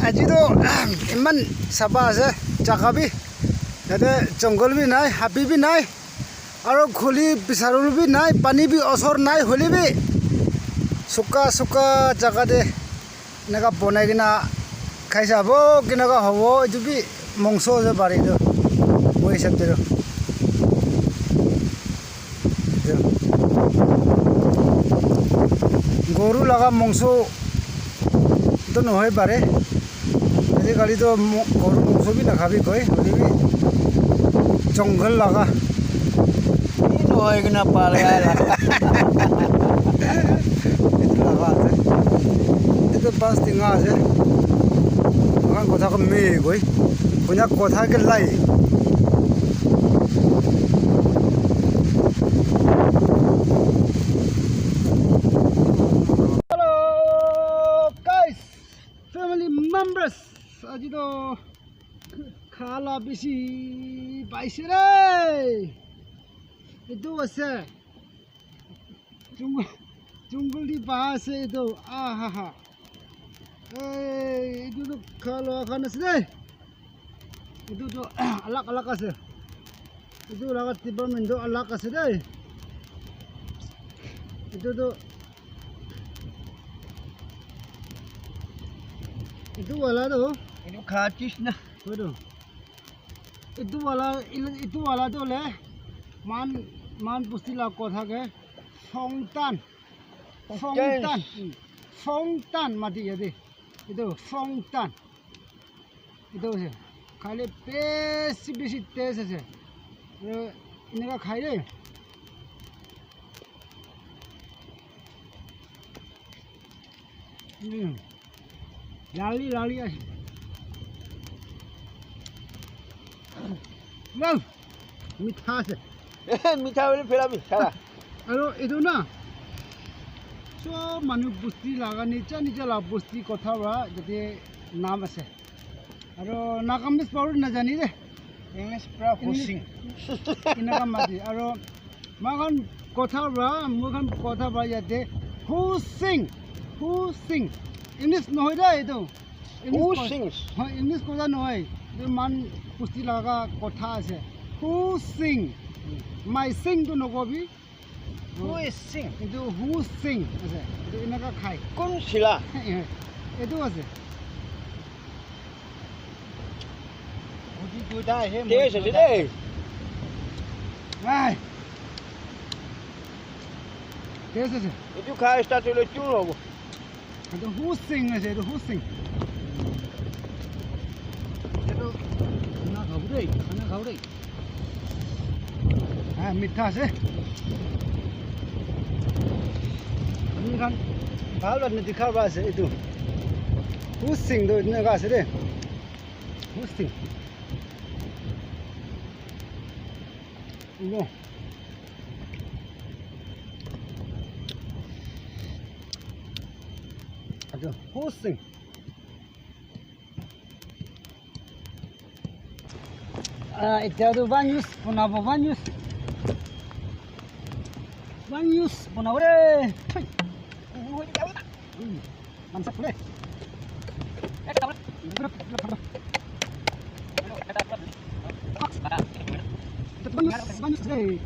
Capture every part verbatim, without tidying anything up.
Aji toh eman sapha ase, jaga bi yate jungle bi nai, habi bi nai, aro khuli bisaribole bi nai, pani bi osor nai, hoile bi suka suka jaga te eneka bonai kena khai sabo, keneka hobo, etu bi mongso ase pare etu, moi hisab te toh. Goru laga mongso toh nohoi pare. Ajikali toh mo-, goru mongso bi nakhabi koi, hoile bi jungle laga. Ki nohoi kena palai laga. Etu laga ase. Etu bas tinga ase. Moikhan kotha kumi koi. Konya kotha ke lai. Hello, guys, family members. Aji toh khala bishi paise re. Etu ase. Jungle, jungle di pa ase etu. Ah, ha, ha. Hey, etu tu khala khan ase de. Etu tu alag alag ase. Etu laga department tu alag ase de. Etu tu, etu wala tu. Etu kha chis na. Hoi tu. Etu wala, etu wala tu le man, man pusti la kotha ke Songtan. Songtan. Songtan. Mm. Songtan mati yate. Etu Songtan. Etu ase. Khaile besi besi taste ase. Etu eneka khai de. Mm. Lali, lali ase. Wow! Mitha ase. Mitha hoile phelabi, sara. Aro etu na, sob manu bosti laga, nicha nicha la bosti kotha para, jate naam ase. Aro Nagamese pura najani de. English pura English. Husing. Enaka mati. Aro moikhan kotha para, moikhan kotha para yate Husing, Husing. English nohoi de etu. English ko-, Husing. Hoi, English kotha nohoi. Etu man pusti laga kotha ase. Husing. My sing tu nokobi. Who is sing? Etu who sing ase. Etu enaka khai. Kun sila? Etu ase. Taste ase de. Ai. Taste ase. Etu khai start hoile chur hobo. Etu Husing ase, etu Husing. Etu khana khabo dei, khana khabo dei. Ah, mitha ase. Ami khan bhal para dikha pai ase etu. Husing toh eneka ase de. Husing. No. Etu Husing. Ah, etia tu one use banabo, one use. One use banabo re. Thoi. Mansa pule. One use, one use re.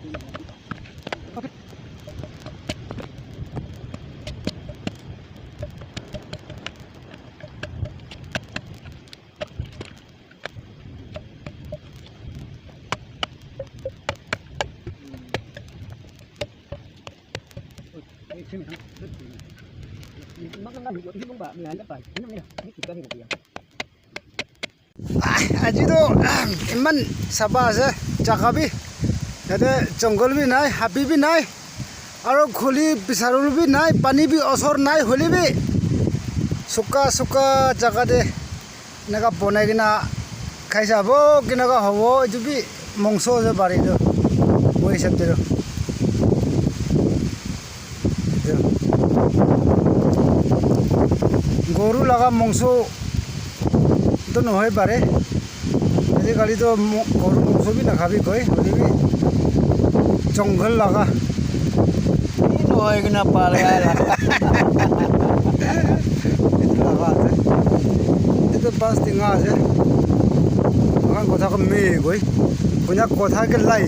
Okay. Aji toh eman sapha ase, jaga bi yate jungle bi nai, habi bi nai, aro khuli bisaribole bi nai, pani bi osor nai, hoile bi suka suka jaga te eneka bonai kena khai sabo, keneka hobo, etu bi mongso ase pare etu, moi hisab te toh. Etu goru laga mongso toh nohoi pare. Ajikali toh mo-, goru mongso bi nakhabi koi, hoile bi jungle laga. Ki nohoi kena palai laga. Etu laga ase. Pas tinga ase. Akan kotha ko me goi. Punya kotha ke lai.